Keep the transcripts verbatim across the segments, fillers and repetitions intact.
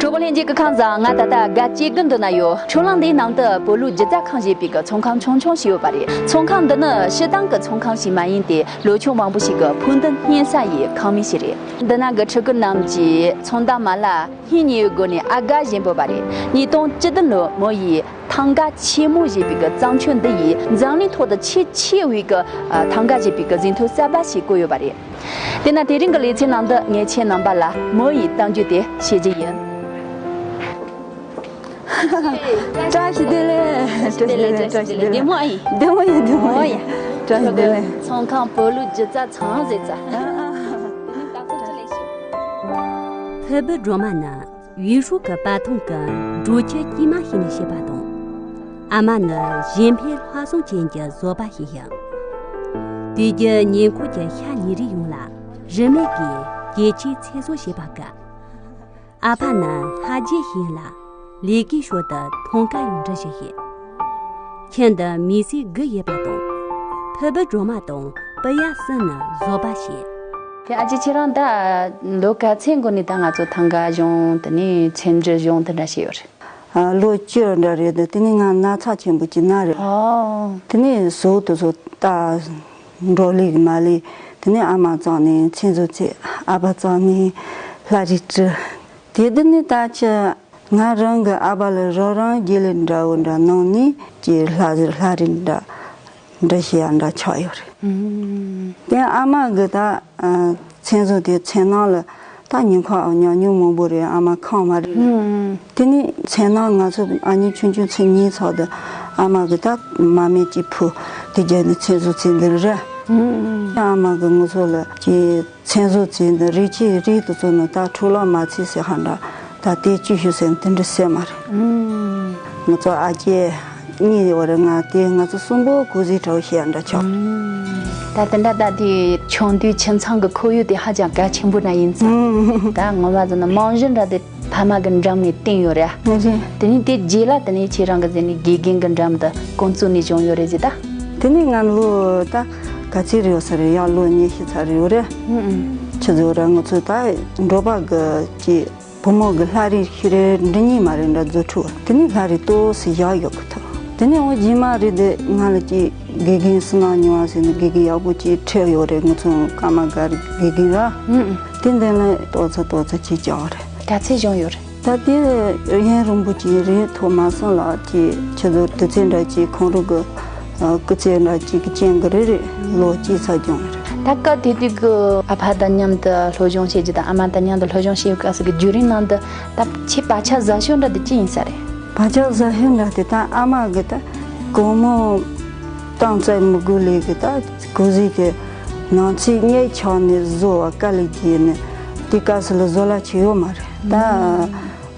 གྲོགས་པོ་ལྷན་རྒྱས་ཀྱི་ཁམས་བཟང་། ང་ད་ལྟ་སྒ་སྐྱེ་དགུ་འདི་ན་ཡོད། ཆུ་གླང་འདིའི་ནང་དུ་བོད་ལུགས་སྒྱུ་རྩལ་ཁང་ཞེས་པའི་གི་ཚོང་ཁང་ཆུང་ཆུང་ཞིག་ཡོད་པ་རེད། ཚོང་ཁང་འདི་ནི་སྤྱིར་བཏང་གི་ཚོང་ཁང་ཞིག་མ་ཡིན་ཏེ། ལོ་ཆུང་མང་པོ་ཞིག་གི་ཕུགས་འདུན་བརྙེས་ས་ཡི་ཁང་མིག་ཞིག་རེད། འདི་ན་གི་ཕྲུ་གུ་རྣམས་ཀྱིས་ཚོང་བདག་མ་ལ་སྙིང་ཉེ་བའི་སྒོ་ནས་ཨ་དགའ་བཞིན་འབོད་པ་རེད། ཉིས་སྟོང་བཅུ་བདུན་ལོར་མོ་ཡིས་ཐང་ག་ཆེན་མོ་ཞེས་པའི་གི་བརྩམས་ཆོས་འདི་ཡིས་འཛམ་གླིང་ཐོག་ཏུ་ཆེས་ཆེ་བའི་གི་ཨ་ཐང་ག་ཞེས་པའི་གི་ཟིན་ཐོ་གསར་པ་ཞིག་བཀོད་ཡོད་པ་རེད། དེས་ན་དེ་རིང་གི་ལེ་ཚན་ནང་དུ་ངས་ཁྱེད་རྣམ་པ་ལ་མོ་ཡི་གཏམ་རྒྱུད་དེ་བཤད་རྒྱུ་ཡིན། བཀྲ་ཤིས་བདེ་ལེགས། བཀྲ་ཤིས་བདེ་ལེགས། བཀྲ་ཤིས་བདེ་ལེགས། བདེ་མོ་ཨ་ཡིན། བདེ་མོ་ཡིན། བདེ་མོ་ཡིན། ཨོ་ཡ། བཀྲ་ཤིས་བདེ་ལེགས། ཚོང་ཁང་བོད་ལུགས་སྒྱུ་རྩལ་ཚང་ཟེར་ཙ། ཨ་ཨ། ཕུར་བུ་སྒྲོལ་མ་ནི་ཡུས་ཧྲུའུ་གི་པ་ཐོང་གི་འབྲོག་ཁྱི་སྐྱེས་མ་ཞིག་ནས་སྐྱེས་པ་དང་། ཨ་མ་ནི་གཞན་ཕན་ལྷག་བསམ་ཅན་གྱི་བཟོ་པ་ཞིག་ཡིན། དུས་རྒྱུན་ཉེ་འཁོར་གྱི་ཤ་ཉལ་རིགས་ཡོངས་ལ་རིན་མེད་ཀྱི་རྒྱལ་སྤྱིའི་ཚེ་སྲོག་བྱེད་པར་དགའ། ཨ་ཕ་ནི་ལྷ་རྗེ་ཞིག་ལ་ལས་ཀའི་ཞོར་དུ་ཐང་ག་ཡང་འབྲི་བཞིན་ཡོད། ཁྱིམ་དུ་མི་སེར་དགུ་ཡོད་པ་དང་། ཕུར་བུ་སྒྲོལ་མ་དང་སྤུ་ཡ་གསུམ་ནི་བཟོ་པ་བྱེད། དེ་ཨ་ཅེ་ཁྱེད་རང་ད་ལོ་ག་ཚོད་འགོར་ནས་ད་ང་ཚོ་ཐང་ག་སྦྱོང་དེ་ནས་ཚེམ་དྲུབ་སྦྱོང་དེ་འདྲ་བྱས་ཡོད་རེད། ཨ། ལོ་བཅུ་འདྲ་རེད་དེ། དེ་ནས་ང་ན་ཚ་ཆེན་པོ་ཅིག་ན་རེད། ཨོ། དེ་ནས་ཟོག་དེ་ཚོ་ད་འགྲོ་ལེགས་མ་ལེགས། དེ་ནས་ཨ་མ་རྩ་ནས་མཚན་བཟོ་བྱས། ཨ་ཕ་རྩ་ནས་ལྷ་རིས་བྲིས། དེ་དེ་ནས་ད་ཅི་ང་རང་གི་ཨ་ཕ་ལ་རོགས་རམ་དགེ་ལས་འདྲ་བོ་འདྲ་གནང་ནས་ཀྱི་ལྷ་ལྷ་རིས་འདྲ་འདྲ་ཞིག་ཡང་འདྲ་ཆགས་ཡོད་རེད། ཨུམ། དེ་ཨ་མ་གི་ད་ཨ་མཚན་བཟོ་དེ་མཚན་ནང་ལ་ད་ཉིན་ཁ་ཉག་ཉོག་མང་པོ་རེད། ཨ་མ་ཁང་མ་རེད། ཨུམ། དེ་ནས་མཚན་ནང་ང་ཚོ་ཨ་ནེ་ཆུང་ཆུང་ཚེ་གཉིས་ཚོགས་དུ་ཨ་མ་གི་ད་མ་སྨད་ཀྱི་ཕུ་དེ་རྒྱ་ནས་མཚན་བཟོ་ཚེ་འདིར་རེད། ཨུམ། ཨ་མ་གི་ང་ཚོ་ལ་ཀྱི་མཚན་བཟོ་ཚེ་འདི་རིགས་ཀྱི་རིགས་དུ་ཚོ་ནི་ད་འཕྲོ་བརླག་མ་ཚེ་ཟེར་ཧ་འདྲ་ད་དེ་ཅི་ཞུ་ཟེར་དེ་འདྲ་ཟེར་མ་རེད། ཨུམ། ང་ཚོ་ཨ་ཅེ་གཉིས་ཡོད་རེད། ང་དེ་ང་ཚོ་གསུམ་པོ་གུ་ཟི་གྲོགས་ཤིག་འདྲ་ཆོག་ད་དེ་འདྲ་ད་དེ་ཆུང་དུས་ཁྱིམ་ཚང་གི་ཁོར་ཡུག་དེ་ཧ་ཅང་གལ་ཆེན་པོ་འདྲ་ཡིན་ཙང་། ད་ངོ་མ་ཟེར་ན་རྨང་གཞི་འདྲ་དེ་ཕ་མ་གི་འགྲམ་ནས་བཏིང་ཡོད་རེད། རེད། དེ་ནས་དེ་རྗེས་ལ་དེ་ནས་ཁྱེད་རང་གི་ཟེར་ནས་དགེ་རྒན་གི་འགྲམ་དུ་ཀོང་བཙུགས་ནས་བྱུང་ཡོད་རེད་ཟེར་ད། དེ་ནས་ང་ལོ་ད་ག་ཚོད་རེད་ཡོད་ས་རེད། ཡང་ལོ་ཉི་ཤུ་ཚར་རེད་ཡོད་རེད། ཨུ་ཨུ། ཁྱེད་ཚོ་ར་ང་ཚོ་ད་འབྲོག་པ་གི་ཀྱི་བུ་མོ་གི་ལྷ་རིས་ཤི་རེ་འདི་གཉིས་མ་རེད་འདྲ་རྫུ་འཕྲུལ་དེ་ནས་ལྷ་རིས་ཏོག་སི་བཞག་ཡོད་གི་ཐོག་དེ་ནས་འོ་རྗེས་མ་རེད་དེ་ང་ལ་ཀྱི་དགེ་རྒན་བསོད་ནམས་མྱུར་བ་ཟེར་ནས་དགེ་རྒན་ཡག་པོ་ཅིག་ཁྲིད་ཡོད་རེད། ང་ཚོ་ཀརྨ་སྒར་དགེ་རྒན་ར། ཨུ་ཨུ། དེ་འདི་ལ་ཏོག་ཙམ་ཏོག་ཙམ་ཅིག་བྱས་པ་རེད། ག་ཚོད་སྦྱོང་ཡོད་རེད། ད་དེ་ཡུན་རིང་པོ་ཅིག་རེད། ཐོག་མ་སོང་ལ་ཅིག་ཁྱེད་ཚོ་དུས་ཚོད་འདྲ་ཅིག་ཁོང་རང་གི་སྐུ་ཚེ་འདྲ་ཅིག་གི་རྐྱེན་གྱིས་རེད་རེད། ལོ་གཅིག་ཙམ་སྦྱོང་རེད། ད་སྐབས་དེ་དུས་ཀྱི་ཨ་ཕ་དང་མཉམ་དུ་སློབ་སྦྱོང་བྱེད་རྒྱུ་དང་ཨ་མ་དང་མཉམ་དུ་སློབ་སྦྱོང་བྱེད་སྐབས་སུ་གི་བརྒྱུད་རིམ་ནང་དུ་ད་ཁྱེད་བག་ཆགས་ཟ་ཤོས་འདྲ་དེ་ཅི་ཡིན་ས་རེད། བག་ཆགས་ཟ་ཤོས་འདྲ་དེ་ད་ཨ་མ་གི་ད་སྒོར་མོ་གཏོང་རྩིས་མི་དགོས་ལས་གི་ད་གུ་ཟི་གི་ནང་ཚིག་ཉེ་ཆགས་ནས་བཟོ་བ་དཀའ་ལས་བརྒྱབ་ནས་དེ་སྐབས་སུ་ལ་བཟོ་ལ་ཆེ་ཡོད་མ་རེད་ད།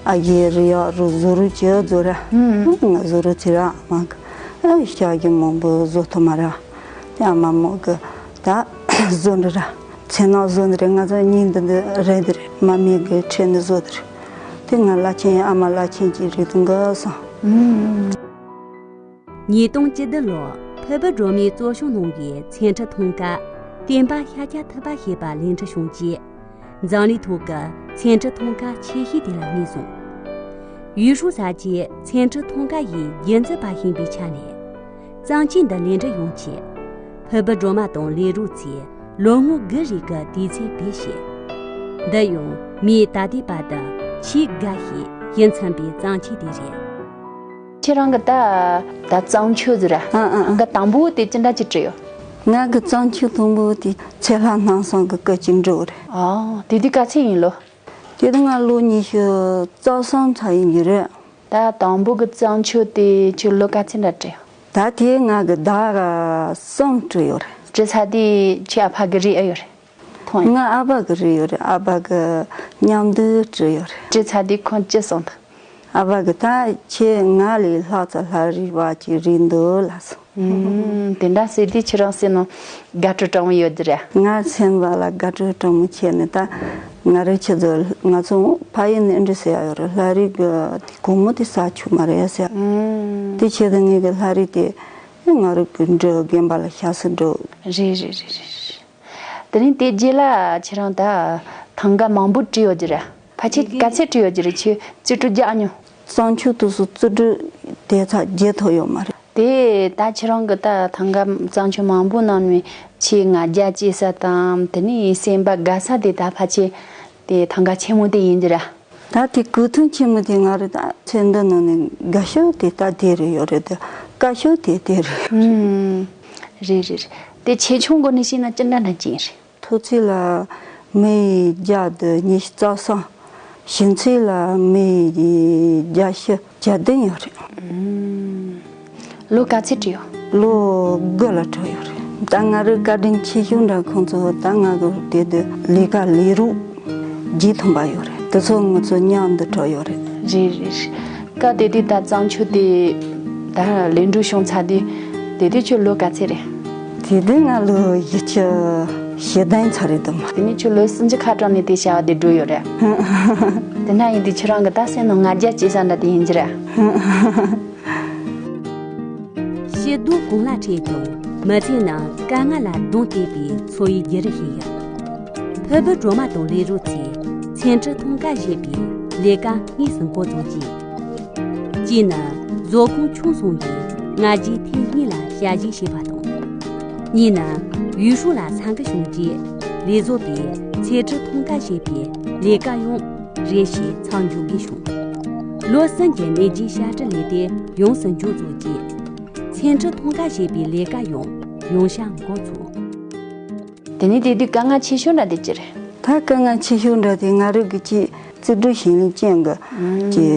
ཨ་ཡེ་རི་ཡག་རུ་བཟོ་རུ་ཅི་བཟོ་ར། ང་བཟོ་རུ་ཚེ་ར་མ་གི་ཨ་ཤ་གི་མང་པོ་བཟོ་ཐུབ་མ་ར། དེ་ཨ་མ་མོ་གི་ད་བཟོ་འདི་ར་ཚེ་ནང་བཟོ་འདི་རེད། ང་ཚོ་གཉིས་འདི་འདི་རེད་འདི་རེད། མ་མི་གི་ཁྲེལ་ནི་བཟོ་འདི་རེད། དེ་ང་བླ་ཆེན་ཨ་མ་བླ་ཆེན་གྱི་རིགས་དང་གི་སོང་། ཉིས་སྟོང་བཅུ་བདུན་ལོར་ཕུར་བུ་སྒྲོལ་མས་གཙོ་སྐྱོང་གནང་བའི་ཚེ་ཁྲིད་ཐང་ག་བསྟན་པ་ཤཱཀྱ་ཐུབ་པ་ཞེས་པ་ལེགས་འགྲུབ་བྱུང་རྗེས། འཛམ་གླིང་ཐོག་གི་ཚན་ཁྲིད་ཐང་ག་ཆེ་ཤོས་དེ་ལ་ངོས་བཟུང་། ཡུས་ཧྲུའུ་ས་ཆའི་ཚན་ཁྲིད་ཐང་ག་ཡི་རྒྱུན་འཛིན་པ་ཡིན་པའི་ཆ་ནས། བརྩམས་ཆོས་འདི་ལེགས་འགྲུབ་ཡོང་ཆེད། ཕུར་བུ་སྒྲོལ་མ་དང་ལས་རོགས་ཚོས་ལོ་ངོ་དགུ་རིང་གི་དུས་ཚོད་བེད་སྤྱད། འདི་ཡང་མིས་ད་ལྟའི་བར་དུ་ཆེས་དགའ་ཞེས་ཞུ་འཚམ་པའི་བརྩམས་ཆོས་དེ་རེད། ཁྱེད་རང་གི་ད་ད་བརྩམས་ཆོས་ཟེར་ར། ཨ་ཨ་ཨ། གི་དང་པོ་དེ་ཅི་འདྲ་ཅིག་བྲིས་ཡོད། ང་གི་བརྩམས་ཆོས་དང་པོ་དེ་ཚེ་ལྷ་སྣང་བཟང་གི་སྐུ་ཅིག་འབྲི་བ་རེད། ཨ། དེ་དུས་ག་ཚོད་ཡིན་ལོ། དེ་དུས་ང་ལོ་ཉི་ཤུ་རྩ་གསུམ་ཚར་ཡིན་གྱི་རེད། ད་དང་པོ་གི་བརྩམས་ཆོས་དེ་ཁྱོད་ལོ་ག་ཚོད་འདྲ་བྲིས། ད་དེ་ང་གི་ཟླ་གསུམ་བྲིས་ཡོད་རེད། བྲིས་ཚར་དུས་ཁྱོད་ཨ་ཕ་གི་རིགས་ཨེ་ཡོད་རེད། མཐོང་ཡོད། ང་ཨ་ཕ་གི་རིགས་ཡོད་རེད། ཨ་ཕ་གི་མཉམ་དུ་བྲིས་ཡོད་རེད། བྲིས་ཚར་དུས་ཁོང་ཅི་གསུངས་འདུག་ཨ་ཕ་གི་ད་ཁྱེད་ང་ལས་ལྷག་ཙམ་ལྷ་རིས་པ་ཅིག་རེད་འདུག་ལབ་སོང་། ཨུམ། དེ་འདྲ་ཟེར་དུས་ཁྱེད་རང་སེམས་ནང་དགའ་སྤྲོ་དྲང་མོ་ཡོད་ཀྱི་རེད། ང་སེམས་པ་ལ་དགའ་སྤྲོ་དྲང་མོ་བྱས་ནས་ད་ང་རང་ཁྱེད་ཚོ་ང་ཚོ་ཕ་ཡུལ་ནས་འདྲི་ཟེར་ཡ་ཡོད་རེད། ལྷ་རིས་གི་དེ་སྒོར་མོ་དེ་ཟ་ཆོག་མ་རེད་ཟེར། ཨུམ། དེ་ཆེད་དུ་ངས་གི་ལྷ་རིས་དེ་ང་རང་གི་འགྲོ་རྒན་པ་ལ་ཤ་སུ་འགྲོ། རེད་རེད་རེད་རེད། དེ་རིང་དེ་རྗེས་ལ་ཁྱེད་རང་ད་ཐང་ག་མང་པོ་བྲིས་ཡོད་ཀྱི་རེད། ཕལ་ཆེར་ག་ཚད་བྲིས་ཡོད་ཀྱི་རེད། ཁྱོས་རྩིས་སྤྲོད་རྒྱག་མྱོང་། བརྩམས་ཆོས་དེ་ཚོ་རྩིས་སྤྲོད་དེ་ཚོ་རྒྱག་ཐུབ་ཡོད་མ་རེད། དེ་ད་ཁྱེད་རང་གི་ད་ཐང་ག་བརྩམས་ཆོས་མང་པོ་གནང་ནས་ཁྱོས་ང་རྒྱལ་སྐྱེ་ས་དང་དེ་ནས་སེམས་པ་དགའ་ས་དེ་ད་ཕལ་ཆེར་དེ་ཐང་ག་ཆེན་མོ་དེ་ཡིན་གྱི་ར། ད་དེ་གོ་ཐོས་ཆེན་མོ་དེ་ང་རང་ད་ཚེ་འདི་ནང་ནས་དགའ་ཤོས་དེ་ད་དེ་རེད་ཡོད་རེད། དེ་དཀའ་ཤོས་དེ་དེ་རེད། ཨུམ། རེད་རེད་རེད། དེ་ཆེ་ཆུང་སྒོ་ནས་བཤད་ན་ཅི་འདྲ་འདྲ་ཅིག་ཡིན་རེད། མཐོ་ཚད་ལ་མི་ཡི་བརྒྱ་དང་ཉི་ཤུ་རྩ་གསུམ། ཞིང་ཚད་ལ་མི་ཡི་བརྒྱ་བཞི་བརྒྱ་བདུན་ཡོད་རེད། ཨུམ། ལོ་ག་ཚོད་བྲིས་ཡོད། ལོ་དགུ་ལ་བྲིས་ཡོད་རེད། ད་ང་རའི་བཀའ་དྲིན་ཆེ་ཤོས་འདྲ་ཁོང་ཚོ་ད་ང་གི་དེ་དུས་ལས་ཀ་ལས་རོགས་བརྒྱད་ཐམ་པ་ཡོད་རེད། དེ་ཚོ་ང་ཚོ་མཉམ་དུ་བྲིས་ཡོད་རེད། རེད་རེད་རེད། སྐབས་དེ་དུས་ད་བརྩམས་ཆོས་དེ་ད་ལས་འགྲོ་བྱུང་ཚར་དུས་དེ་དུས་ཁྱོད་ལོ་ག་ཚོད་རེད། དེ་དུས་ང་ལོ་བཞི་བཅུ་ཞེ་བདུན་ཚར་རེད་དམ། དེ་ནས་ཁྱོད་ལོ་སུམ་ཅུ་ཁ་གྲངས་ནས་དེ་བྱ་བ་དེ་འགྲོ་ཡོད་རེད། དེ་འདྲ་ཡིན་དུས་ཁྱེད་རང་གི་ད་སེམས་ནང་ང་རྒྱལ་སྐྱེ་ས་འདྲ་དེ་ཡིན་གྱི་རེད། ཤི་སྡུག་གང་ལ་འཕྲད་ཀྱང་མི་ཚེ་ནང་དཀའ་ངལ་ལ་གདོང་གཏད་པའི་འཚོ་བའི་བརྒྱུད་རིམ་ཞིག་ཡིན། ཕུར་བུ་སྒྲོལ་མ་དང་ལས་རོགས་ཚོས་ཚན་ཁྲི་ཐང་ག་ཞེས་པའི་ལས་ཀ་དངོས་སུ་འགོ་བཙུགས་རྗེས། གཅིག་ནི་བཟོ་ཁང་ཆུང་སོང་རྗེས་ང་རྒྱལ་ཐེངས་གཉིས་ལ་ཞལ་བཞེས་བྱས་པ་དང་། གཉིས་ནི་ཡུས་ཧྲུའུ་ལ་ས་འགུལ་བྱུང་རྗེས་ལས་བཟོ་པས་ཚན་ཁྲི་ཐང་ག་ཞེས་པའི་ལས་ཀ་ཡང་རེ་ཞིག་མཚམས་འཇོག་དགོས་བྱུང་། ལོ་གསུམ་གྱི་ནད་རྗེས་ཞབས་ཕྱི་ལས་དེ་ཡོངས་སུ་མཇུག་རྫོགས་རྗེས། ཚན་ཁྲི་ཐང་ག་ཞེས་པའི་ལས་ཀ་ཡང་ཡང་བསྐྱར་འགོ་ཚུགས། དེ་ནས་དེ་དུས་དཀའ་ངལ་ཆེ་ཤོས་འདྲ་དེ་ཅི་རེད། ད་དཀའ་ངལ་ཆེ་ཤོས་འདྲ་དེ་ང་རང་གི་ཅིག་རྩིས་སྤྲོད་བྱེད་ལུགས་ཅན་གྱི་ཅིག་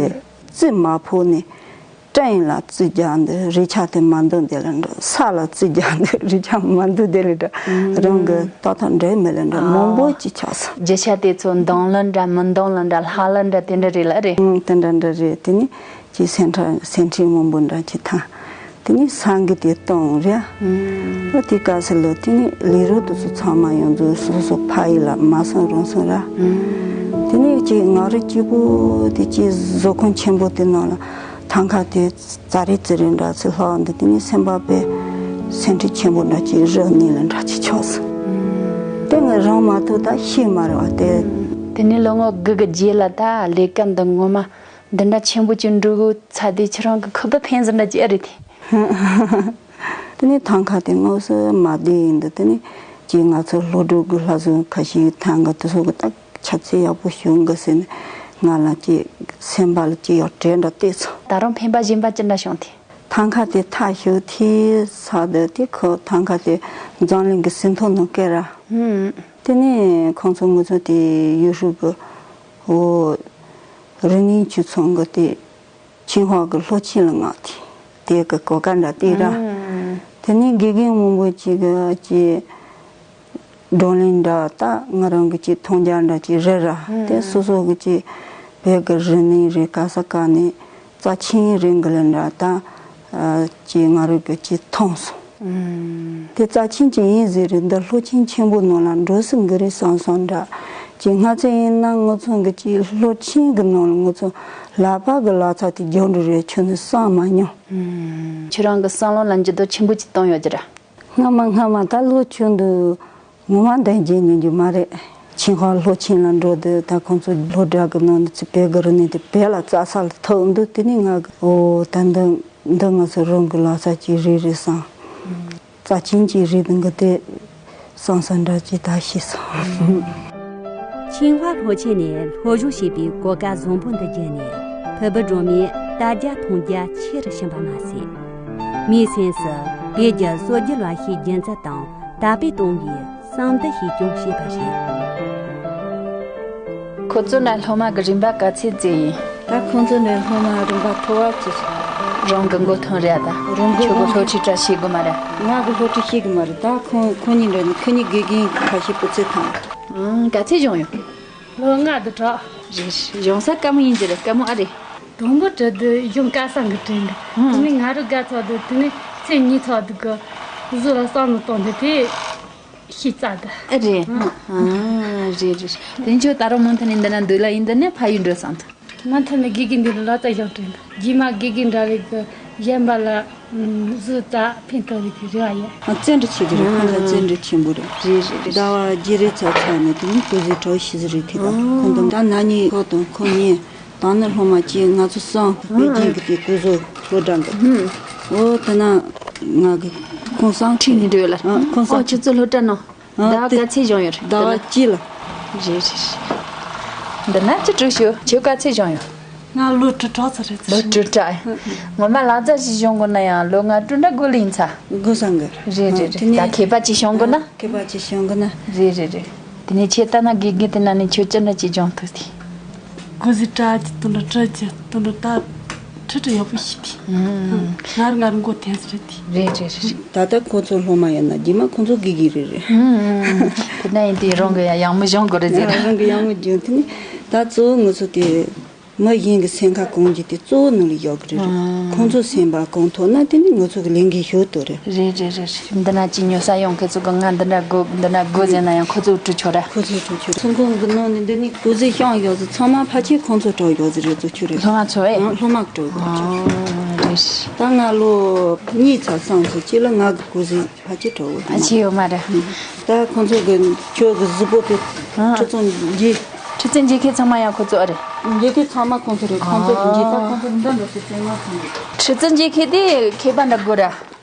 རྩིས་མ་ཕོག་ནས་སྐྲན་ལ་རྩིས་རྒྱག་འདི་རེ་ཆ་དེ་མ་འདང་དེ་ལ་འགྲོ། ས་ལ་རྩིས་རྒྱག་འདི་རེ་ཆ་མ་འདང་དེ་ལ་འགྲོ། རང་གི་ཏག་ཏག་འགྲིག་མེད་ལ་འགྲོ། མང་པོ་ཅིག་ཆགས་སོང་། རྒྱུ་ཆ་དེ་ཚོ་འདང་ལ་འདྲ་མི་འདང་ལ་འདྲ་ལྷག་ལ་འདྲ་དེ་འདྲ་རེད་ལ་རེད། ཨང་། དེ་འདྲ་འདྲ་རེད། དེ་ནི་ཅིག་སེམས་ཁྲལ་སེམས་ཁྲལ་མང་པོ་འདྲ་ཅིག་ཐང་། དེ་ནས་ས་འགུལ་དེ་བཏང་རེད། ཨུམ། ཨོ་དེ་སྐབས་སུ་ལོ་དེ་ནས་ལས་རོགས་དེ་ཚོ་ཚང་མ་ཡོངས་རྫོགས་སོ་སོ་ཕ་ཡུལ་ལ་མ་སོང་རང་སོང་ར། ཨུམ། དེ་ནས་ཅིག་ང་རང་གཅིག་པོ་དེ་ཅིག་བཟོ་ཁང་ཆེན་པོ་དེ་ནང་ལ་ཐང་ག་དེ་ཙ་རེ་ཙི་རེ་འདྲ་ཚོ་ལྷག་འདུག་དེ་ནས་སེམས་པ་དཔེ་སེམས་ཁྲལ་ཆེན་པོ་འདྲ་ཅིག་རག་ནས་ལ་འདྲ་ཅིག་ཆགས་སོང་། ཨུམ། དེ་ང་རང་མ་གཏོགས་ད་ཤེས་མ་རེད་བ་དེ། དེ་ནས་ལོ་ངོ་དགུ་གི་རྗེས་ལ་ད་ལས་ཀ་འདི་ངོ་མ་འདི་འདྲ་ཆེན་པོ་ཅིག་འགྲོ་དགོས་ཚར་དུས་ཁྱེད་རང་གི་ཁོག་པ་ཕན་ཟེར་འདྲ་ཅིག་ཨེ་རེད་དེ། དེ་ནས་ཐང་ག་དེ་དངོས་སུ་མ་བསྡད་ཡིན་འདུག་དེ་ནས་ཅིག་ང་ཚོ་སློབ་ཕྲུག་གི་ལྷ་བཟོ་ཁ་ཤས་ཐང་ག་དེ་ཚོ་གི་ད་ཁྱད་ཚད་ཡག་པོ་བྱུང་གི་ཟེར་ནས་ང་ལ་ཅིག་སེམས་པ་ལ་ཅིག་ཡག་བྲེལ་འདྲ་བལྟས་སོང་། ད་རུང་ཕན་པ་གཞན་པ་ཅི་འདྲ་བྱུང་དེ། ཐང་ག་དེ་ཐག་ཞུགས་ཐེ་ས་དེ་དེ་ཁོ་ཐང་ག་དེ་འཛམ་གླིང་གི་ཟིན་ཐོ་ནང་བཀོད་ར། ཧུམ། དེ་ནས་ཁོང་ཚོ་ང་ཚོ་དེ་ཡུས་ཧྲུའུ་གི་འོ་རི་ནིང་ཆུ་ཚོད་གི་དེ་ཆིང་ཧྭ་གི་སློབ་ཆེན་ལ་མངགས་ཏེ་དེ་གི་གོ་སྐབས་འདྲ་སྟེར་ར། ཧུམ། དེ་ནས་དགེ་རྒན་མང་པོ་ཅིག་གི་ཅིག་བགྲོ་གླེང་འདྲ་ད་ང་རང་གི་ཅིག་མཐོང་རྒྱ་འདྲ་ཅིག་རེད་ར། ཧུམ། དེ་སོ་སོ་གི་ཅིག་བོད་གི་རི་ནིང་རེད་ག་ས་ག་ནས་རྩ་ཆེན་རེད་གི་ལ་འདྲ་ད་ཅིག་ང་རང་གི་ཅིག་མཐོང་སོང་། ཨུམ། དེ་རྩ་ཆེན་ཅིག་ཡིན་ཟེར་རེད། འདི་སློབ་ཆེན་ཆེན་པོ་ནང་ལ་འགྲོ་སྲིད་གི་རེད་བསམ་བསམ་འདྲ་ཅིག་སྔ་ཚོད་ཡིན་ན་ང་ཚོ་གི་ཅིག་སློབ་ཆེན་གི་ནང་ལ་ང་ཚོ་ལག་པ་གི་ལག་ཆ་དེ་རྒྱག་འགྲོ་རེད་ཁྱོད་ནི་བསམ་མ་མྱོང་། ཨུམ། ཁྱོད་རང་གི་བསམ་བློ་ལ་འགྱུར་ལྡོག་ཆེན་པོ་ཅིག་བཏང་ཡོད་ཀྱི་རེད། སྔ་མ་སྔ་མ་ད་ལོ་ཆུང་དུས་ངོ་མ་འདང་རྒྱག་མྱོང་རྒྱུ་མ་རེད། ཆིང་ཧྭ་སློབ་ཆེན་ལ་འགྲོ་དུས་ད་ཁོང་ཚོ་སློབ་གྲྭ་གི་ནང་དུ་ཚུད་བོད་གི་རིག་གནས་དེ་བོད་ལ་རྩ་ས་ལ་ཐུག་འདུག་དེ་ནས་ང་གི་ཨོ་ད་འདི་འདི་ང་ཚོ་རང་གི་ལག་ཆ་ཅིག་རེད་རེད་བསམ། རྩ་ཆེན་ཅིག་རེད་འདུག་གི་དེ་བསམ་བསམ་འདྲ་ཅིག་ད་ཤེས་སོང་། ཆིང་ཧྭ་སློབ་ཆེན་ནས་སློབ་སྦྱོང་བྱས་པའི་གོ་སྐབས་བཟང་པོ་འདི་བརྒྱུད་ནས་ཕུར་བུ་སྒྲོལ་མའི་དྲ་རྒྱ་མཐོང་རྒྱ་ཆེ་རུཕྱིན་པ་མ་ཟད། མིའི་སེམས་སུ་བོད་ཀྱི་སྲོལ་རྒྱུན་ལ་ཤེས་རྒྱུན་འཛིན་དང་དར་སྤེལ་གཏོང་བའི་བསམ་འདུན་ཞིག་ཀྱང་བྱས་པ་རེད། ཁོ་ཚོ་ནས་སློབ་མ་གི་རིམ་པ་ག་ཚད་བཙལ་ཡིན། ད་ཁོང་ཚོ་ནས་སློབ་མ་རིམ་པ་མཐོ་བ་བཙལ་སོང་། རང་གི་མགོ་ཐོན་རེད་ད། རང་གི་ཁྱོད་ཀྱི་སློབ་ཁྲིད་འདྲ་བྱེད་དགོས་མ་རེད། ང་གི་སློབ་ཁྲིད་བྱེད་དགོས་མ་རེད། ད་ཁོང་ཁོང་གཉིས་འདྲ་ནི་ཁོ་གཉིས་དགེ་རྒན་ཁ་ཤས་སྤུས་ཚད་ཐང་། ཨང་ག་ཚད་སྦྱོང་ཡོད། ལོ་ལྔ་དུ་གྲགས། རེད་རེད། སྦྱོང་ས་དཀའ་མོ་ཡིན་གྱི་རེད། དཀའ་མོ་ཨ་རེད། དང་པོ་དྲི་དུ་གཞུང་སྐལ་བཟང་གི་དྲི་འདུག་ཨང་། དེ་ནས་ང་རང་དགའ་ཚོགས་འདུག་དེ་ནས་ཚེ་ཉིད་ཚོགས་འདུག་གི་བཟོ་ལ་བསམ་བློ་གཏོང་དུས་དེ་ཤེས་རྩ་འདུག་ཨ་རེད། ཨང་། ཨང་། རེད་རེད། དེ་ཚོ་ད་རུང་མུ་མཐུད་ནས་འདི་ན་འདུག་ལ་ཡིན་འདི་ནས་ཕ་ཡུལ་འགྲོ་བསམ་འདུག་མུ་མཐུད་ནས་དགེ་རྒན་འདི་ལ་ལག་རྩལ་སྦྱོང་དྲན་འདུག་རྗེས་མ་དགེ་རྒན་འདྲ་རེ་གི་ གཞན་པ་ལ་བཟོ་ལྟ་ཕན་ཐོགས་རེད་དེ་རེད་བ་ཡ། ཨ་བཙན་འདྲི་ཆེ་གི་རེད། ཁོང་ཚོ་བཙན་འདྲི་ཆེན་པོ་རེད། རེད་རེད་རེད། ཟླ་བ་བརྒྱད་རེ་ཚར་ཚར་ནས་དེ་ནི་གོ་ཟི་གྲོ་ཤི་ཟི་རེད་དེ་ག་ཁོང་ཚོ་ད་ན་ནི་ཁོ་དང་ཁོ་གཉིས་དང་ནི་སློབ་མ་གཅིག་ང་ཚོ་གསུམ་དཔེ་རྒྱན་གི་དེ་གོ་ཟོ་སློབ་གྲྭ་འགོ། ཨོ་དེ་ན་ང་གི་ཁོང་སང་ཁྲིད་ནས་འགྲོ་ཡོད་ལ། ཁོང་སང་ཁྱེད་ཚོ་སློབ་གྲྭ་ནང་ཟླ་བ་ག་ཚད་སྦྱོང་ཡོད་རེད། ཟླ་བ་གཅིག་ལ། རེད་རེད་རེད། འདི་ན་ཅི་སྤྲོད་ཤོག་ཁྱོད་ག་ཚད་སྦྱོང་ཡོད། ང་ལོ་དྲུག་གྲོགས་ཚོ་རེད། ལོ་དྲུག་གྲོགས། ངོ་མ་ལག་རྩལ་ཞིག་སྦྱོང་དགོས་ན་ཡང་ལོ་ལྔ་དྲུག་འདྲ་དགོས་ལེ་ཡིན་ཚ། དགོས་བསམ་གི། རེད་རེད་རེད། ད་མཁས་པ་ཅིག་སྦྱོང་དགོས་ན། མཁས་པ་ཅིག་སྦྱོང་དགོས་ན། རེད་རེད་རེད། དེ་ནས་ཁྱེད་ལྟ་ན་དགེ་རྒན་དེ་ན་ནས་ཁྱོད་ཅི་འདྲ་ཅིག་སྦྱོང་ཐུབ་དེ། གོ་ཟི་དྲ་ཅི་དུ་ལ་དྲ་ཅི་དུ་ལ་ད་ཁྲི་ཁྲི་ཡག་པོ་ཞིག་དེ། ངར་ངར་མགོ་ཐེན་སི་རེད་དེ། རེད་རེད་རེད། ད་ལྟ་ཁོ་ཚོ་སློབ་མ་ཡིན་ན་རྗེས་མ་ཁོ་ཚོ་དགེ་རྒན་རེད་རེད། དེ་ན་ཡིན་དེ་རང་གི་ཡང་མི་སྦྱོང་དགོས་རེད་ཟེར། རང་གི་ཡང་མི་སྦྱོང་དེ་ནི་ད་གཙོ་བོ་ང་ཚོ་དེ་མི་གཞན་གྱི་སེམས་ཁ་གང་རྒྱུ་དེ་གཙོ་བོ་ནང་ལ་ཡོད་གི་རེད་རེད། ཁོང་ཚོ་སེམས་པ་གང་ཐོག་ན་དེ་ནི་ང་ཚོ་གི་ལས་འགན་ཞུ་དོ་རེད། རེད་རེད་རེད། འདི་ན་ཅི་ཉོ་ས་ཡོང་ཁོ་ཚོ་གི་ང་འདི་འདྲ་དགོས་འདི་འདྲ་དགོས་ཟེར་ན་ཡང་ཁོ་ཚོ་སྤྲོད་ཆོག་ར། ཁོ་ཚོ་སྤྲོད་ཆོག་ཚོང་ཁང་གི་ནང་ནས་འདི་ནི་གོ་ཟི་ཤང་ཡོད་ཟི་ཚང་མ་ཕལ་ཆེར་ཁོང་ཚོ་སྤྲོད་ཡོད་ཟི་རེད་ཚོ་ཆུ་རེད། སློབ་མ་ཚོ་ཨེ། སློབ་མ་སྤྲོད་ཡོད་ཆུ། རེད། ད་ང་ལོ་གཉིས་ཚར་སོང་ཚོ་གཅིག་ལ་ང་གི་གོ་ཟི་ཕལ་ཆེར་སྤྲོད་ཡོད། ཕལ་ཆེར་ཡོད་མ་རེད། ད་ཁོང་ཚོ་གི་ཁྱོད་གི་གཟུགས་པོ་དེ་ཁྲི་ཚང་རྗེས། ཁྲི་ཚང་རྗེས་ཁྱེད་ཚང་མ་ཡང་ཁོ་ཚོ་ཨེ་རེད། རྗེས་ཁྱེད་ཚང་མ་ཁོང་ཚོ་རེད། ཁོང་ཚོ་གི་རྗེས་ད་ཁོང་ཚོ་འདི་འདྲ་ཞིག་བཙན་མ་ཚང་རེད། ཁྲི་ཚང་རྗེས་ཁྱེད་དེ་མཁས་པ་འདྲ་དགོས་ར།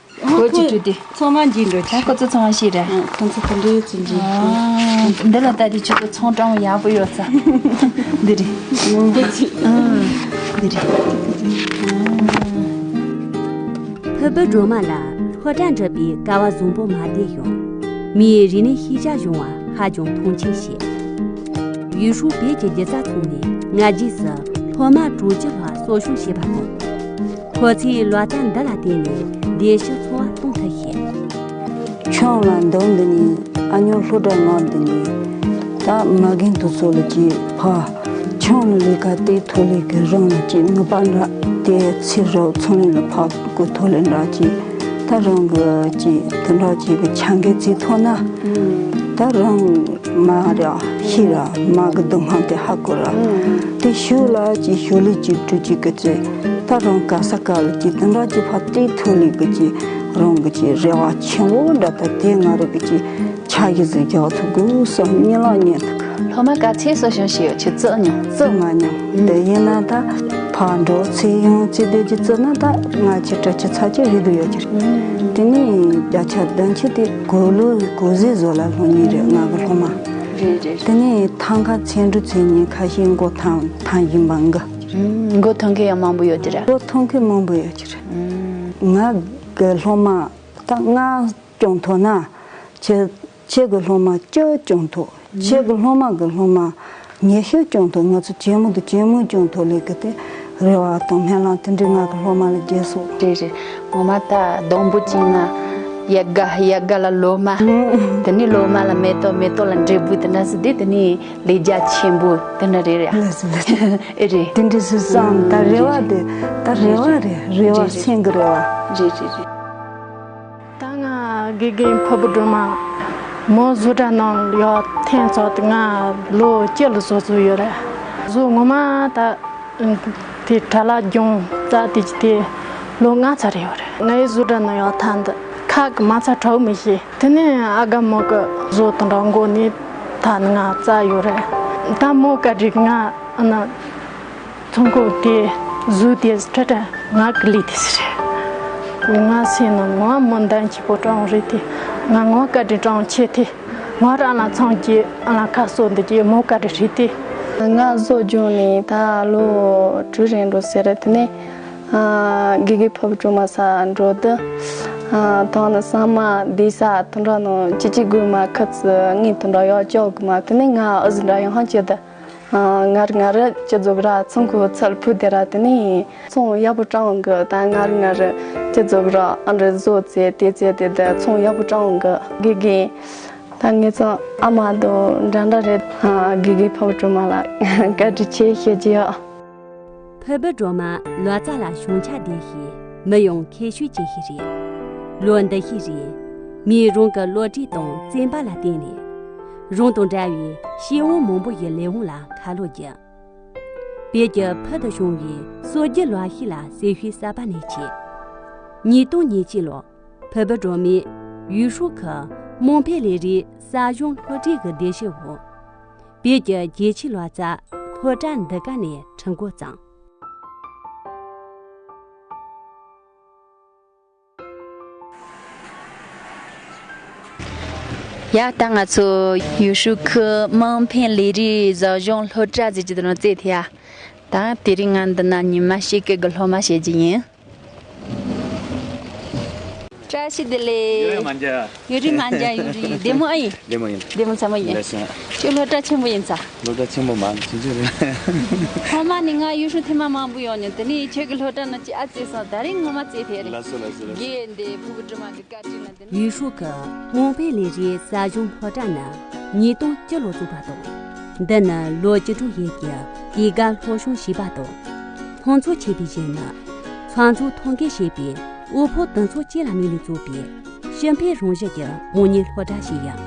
གོ་ཅི་ཁྲུ་དེ། ཚང་མ་འཇིག་འགྲོ་ཆ། ཁོ་ཚོ་ཚང་མ་ཤེས་རེད། ཁོང་ཚོ་ག་འདྲའི་ཚུལ་འཇིག་འདི་ལ་ལྟ་དེ་ཆུ་ཚོད་ཚོང་གྲངས་ཡག་པོ་ཡོད་ས། འདི་རེད། འདི་རེད། ཕུར་བུ་སྒྲོལ་མ་ལ་སློབ་གྲྭ་འགྲིམ་པའི་སྐལ་བ་བཟང་པོ་མ་བསྡད་ཡང་། མིའི་རིག་གནས་ཤེས་བྱ་སྦྱོང་བ་ཧ་ཅང་མཐོང་ཆེན་བྱེད། ཡུས་ཧྲུའུ་བོད་ཀྱི་སྒྱུ་རྩལ་ཚོགས་ནས་སྔ་རྗེས་སུ་སློབ་མ་དྲུག་ཅུ་ལྷག་གསོ་སྐྱོང་བྱས་པ་དང་། ཁོ་ཚོས་ལག་བསྟར་འདི་ལ་བརྟེན་ནས་སྡེ་སྤྱིའི་འཚོ་བ་གཏོང་ཐུབ་ཤེས། ཆུང་ལ་འདང་འདི་ནི་ཨ་ཉོ་སློབ་གྲྭ་ངག་འདི་ནི་ད་མ་རྒན་དུ་ཚོ་ལ་ཅིག་ཕ་ཆུང་ལ་ལས་ཀ་དེ་ཐོག་ལས་ཀྱི་རང་ལ་ཅིག་ནུས་པ་འདྲ་དེ་ཚེ་རབས་ཚོང་ལས་ལ་ཕ་གི་ཐོག་ལས་འདྲ་ཅིག་ད་རང་གི་ཅིག་དེ་འདྲ་ཅིག་གི་ཆ་འགེལ་རྩིས་ཐོག་ན་ད་རང་མ་ར་ཤི་ར་མ་གི་སྡུག་བསྔལ་དེ་ཧ་གོ་ར་དེ་ཤུ་ལ་ཅིག་ཤུ་ལི་ཅིག་དྲུག་ཅིག་གི་ཚེ་ད་རང་ག་ས་ག་ལ་ཅིག་དེ་འདྲ་ཅིག་ཕ་དེ་ཐོག་ལས་གི་ཅིག་རང་གི་ཅིག་རེ་བ་ཆེན་པོ་འདྲ་ད་དེ་ང་ར་གི་ཅིག་ཆ་གཞི་ཟིག་རྒྱག་ཐུབ་དགོས་བསམ་གཉིད་ལམ་ཉན་ཐུབ་གི། སློབ་མ་ག་ཚད་གསོ་སྐྱོང་བྱས་ཡོད་ཁྱོད་རྩིས་མྱོང་། རྩིས་མ་མྱོང་། དེ་ཡིན་ན་ད་ཕར་འགྲོ་ཚེ་ཡང་ཚེ་བསྡད་ཀྱི་རྩིས་ན་ད་ང་ཁྱེད་དྲ་ཁྱེད་ཚ་ཁྱེད་རེད་འདུག་ཡོད་ཀྱི་རེད། དེ་ནས་བརྒྱ་ཆ་བདུན་ཅུ་དེ་གོ་ལོ་གོ་ཟས་བཟོ་ལ་སློབ་གཉེར་རེད་ང་གི་སློབ་མ། རེད་རེད། དེ་ནས་ཐང་ཁ་ཚན་དྲུག་ཚན་གཉིས་ཁ་ཤས་མགོ་ཐང་ཐང་བཞིན་པ་འགི། མགོ་ཐང་མཁན་ཡང་མང་པོ་ཡོད་དེ་རེད། མགོ་ཐང་མཁན་མང་པོ་ཡོད་ཀྱི་རེད། ང་གི་སློབ་མ་ད་ང་སྐྱོང་ཐུབ་ན། ཁྱེད་ཁྱེད་ཀྱི་སློབ་མ་བཅུ་སྐྱོང་ཐུབ། ཁྱེད་ཀྱི་སློབ་མ་གི་སློབ་མ་ཉི་ཤུ་སྐྱོང་ཐུབ། ང་ཚོ་ཇེ་མང་དུ་ཇེ་མང་སྐྱོང་ཐུབ་ལས་ཀྱི་དེ་རེ་བ་དང་སྨོན་ལམ་དེ་འདྲའི་ང་གི་སློབ་མ་ལ་རྒྱས་སོ། རེད་རེད། ངོ་མ་ད་སྡོང་པོ་གཅིག་ན་ཡ་དགའ་ཡ་དགའ་ལ་ལོ་མ། དེ་ནས་ལོ་མ་ལ་མེ་ཏོག་མེ་ཏོག་ལ་འབྲས་བུ་དེ་འདྲ་ཟེར་དུས་དེ་ནས་ལས་རྒྱ་ཆེན་པོ་དེ་འདྲ་རེད་རེད། ལགས་སོ་ལགས་སོ། ཨེ་རེད། དེ་འདྲ་ཟེར་བསམ་ད་རེ་བ་དེ་ད་རེ་བ་རེད། རེ་བ་སེམས་ཀྱི་རེ་བ། རེད་རེད་རེད། ད་ང་དགེ་རྒན་ཕུར་བུ་སྒྲོལ་མ་མོ་བཟོ་གྲྭ་ནང་ཡོད་ཐེངས་ཚོ་དེ་ང་ལོ་བཅུ་ལ་བཟོ་བཟོ་ཡོད་རེད། བཟོ་ངོ་མ་ད་དེ་གྲྭ་ལག་སྦྱོང་རྩ་དེ་ཅི་དེ་ལོ་ལྔ་ཚར་ཡོད་རེད། ངའི་བཟོ་གྲྭ་ནང་ཡོད་ཐ་འདི་ཁག་གི་མ་ཚ་གྲོགས་མི་ཤེས། དེ་ནས་ཨ་དགའ་མོ་གི་བཟོ་དང་འདྲ་མགོ་ནས་ད་ནི་ང་རྩ་ཡོད་རེད། ད་མོ་བཀའ་དྲིན་ང་ཨ་ན། ཚོང་ཁུག་དེ་བཟོས་དེ་ཁྲ་ཁྲ་ང་གི་ལས་དེ་ཟེར། ང་སེམས་ནང་ངོ་མ་མོ་འདན་གྱི་པོ་སྤྲང་རེད་དེ། ང་ངོ་བཀའ་དྲིན་སྤྲང་ཆེ་དེ། ང་རང་ལ་ཚང་གི་ཨ་ལ་ཁ་གསོ་འདི་གི་མོ་བཀའ་དྲིན་རེད་དེ། ང་བཟོ་སྦྱོང་ནས་ད་ལོ་དྲུག་རེད་འགྲོ་ཟེར་རེད། དེ་ནས་ཨ་དགེ་རྒན་ཕུར་བུ་སྒྲོལ་མ་ས་འགྲོ་དུས་ཨ་དང་ནི་ས་མ་བསྡད་ས་དུ་འགྲོ་ནང་ཅི་ཅི་དགོས་མ་ཁ་ཚི་ངས་དུ་འགྲོ་ཡག་ཅོག་དགོས་མ། དེ་ནས་ང་ཨ་ཟི་འདྲ་ཡང་ཧང་ཅི་ད། ང་ར་ང་ར་ཅི་ཟུག་ར་ཚོང་ཁུ་ཚལ་ཕུ་དེ་ར་དེ་ནི་ཚོང་ཡག་པོ་དྲང་གི། ད་ང་ར་ང་ར་ཅི་ཟུག་ར་ཨ་འདྲ་བཟོ་ཚེ་དེ་ཚེ་དེ་དེ་ཚོང་ཡག་པོ་དྲང་གི། དགེ་རྒན་ད་ངེད་ཚང་ཨ་མ་དང་འདྲ་འདྲ་རེད། དགེ་རྒན་ཕུར་བུ་སྒྲོལ་མ་ལ་བཀའ་དྲིན་ཆེ་ཞུ་རྒྱུ་ཡོད། ཕུར་བུ་སྒྲོལ་མ་ལོ་ཙཱ་ལ་བྱང་ཆ་ལྡན་ཞིང་མི་ཡང་མཁས་ཤོས་ཅན་ཞིག་རེད། ལོ་འདི་ཤས་རིང་མིས་རང་གི་བློ་གྲོས་དང་བརྩོན་པ་ལ་བརྟེན་ནས། རང་དང་འདྲ་བའི་སྐྱེ་བོ་མང་པོ་ཡི་ལས་དབང་ལ་ཁ་ལོ་བརྒྱབ། བོད་ཀྱི་ཕུལ་དུ་བྱུང་བའི་སྲོལ་རྒྱུན་ལག་ཤེས་ལ་གསོན་ཤུགས་གསར་པ་སྣོན་ཆེད། ཉིས་སྟོང་ཉེར་གཅིག་ལོ། ཕུར་བུ་སྒྲོལ་མས་ཡུས་ཧྲུའུ་ཁུལ་མོང་ཕེ་ལེ་རིའི་ས་གཞུང་སློབ་གྲྭའི་གི་སྡེ་ཞིབ་འོག་བོད་ཀྱི་རྒྱལ་སྤྱིའི་ལོ་ཙཱ་སློབ་གྲྭ་འདི་ག་ནས་ཁྲིད་འགོ་བརྩམས། ཡ་ད་ང་ཚོ་ཡུས་ཧྲུའུ་ཁུལ་མོང་ཕེ་ལེ་རིའི་ས་གཞུང་སློབ་གྲྭ་ཟེར་གྱི་དེ་ནང་བཙལ་ཐལ་ཡ། ད་དེ་རིང་ང་འདི་ན་ཉི་མ་ཕྱེད་ཀའི་གི་སློབ་མ་བྱེད་ཀྱི་ཡིན། བཀྲ་ཤིས་བདེ་ལེགས། ཡུ་རི་མ་འཇའ། ཡུ་རི་མ་འཇའ། ཡུ་རི་བདེ་མོ་ཨེ་ཡིན། བདེ་མོ་ཡིན། བདེ་མོ་ཚ་མོ་ཡིན། ལགས་སོ། ཁྱོད་སློབ་གྲྭ་ཆེན་པོ་ཡིན་ས། སློབ་གྲྭ་ཆེན་པོ་མ་ཆུང་ཆུང་རེད། ཐོག་མ་ནས་ང་ཡུས་ཧྲུའུ་ཐེངས་མ་མང་པོ་ཡོང་མྱོང་། དེ་ནས་ཁྱོད་ཀྱི་སློབ་གྲྭ་ནང་ཅིག་ཨ་བཙལ་སོང་། ད་རིང་ངོ་མ་བཙལ་ཐལ་རེད། ལགས་སོ་ལགས་སོ་ལགས་སོ། རྒན་འདི་ཕུར་བུ་སྒྲོལ་མ་གི་བཀའ་དྲིན་ལ་འདི་ནས། ཡུས་ཧྲུའུ་ཁུལ་མོང་ཕེ་ལེ་རིའི་ས་གཞུང་སློབ་གྲྭ་ནི་ཉིས་སྟོང་བཅུ་ལོར་བཙུགས་པ་དང་། འདི་ནི་ལོ་བཅུ་དྲུག་ཡན་གྱི་དུས་བཀག་སློབ་སྦྱོང་བྱས་པ་དང་། ལྷུག་ཚོགས་ཆེ་བའི་རྗེས་ནི་ཚོགས་གཙོ་ཐོག་འགེལ་བྱས་པའི་དབུལ་ཕོངས་དུང་ཚོགས་ཅན་ལ་དམིགས་ནས་བཙུགས་པའི་ཕྱི་འཕེལ་རང་བཞིན་གྱི་མང་ཉུང་སློབ་གྲྭ་ཞིག་ཡིན།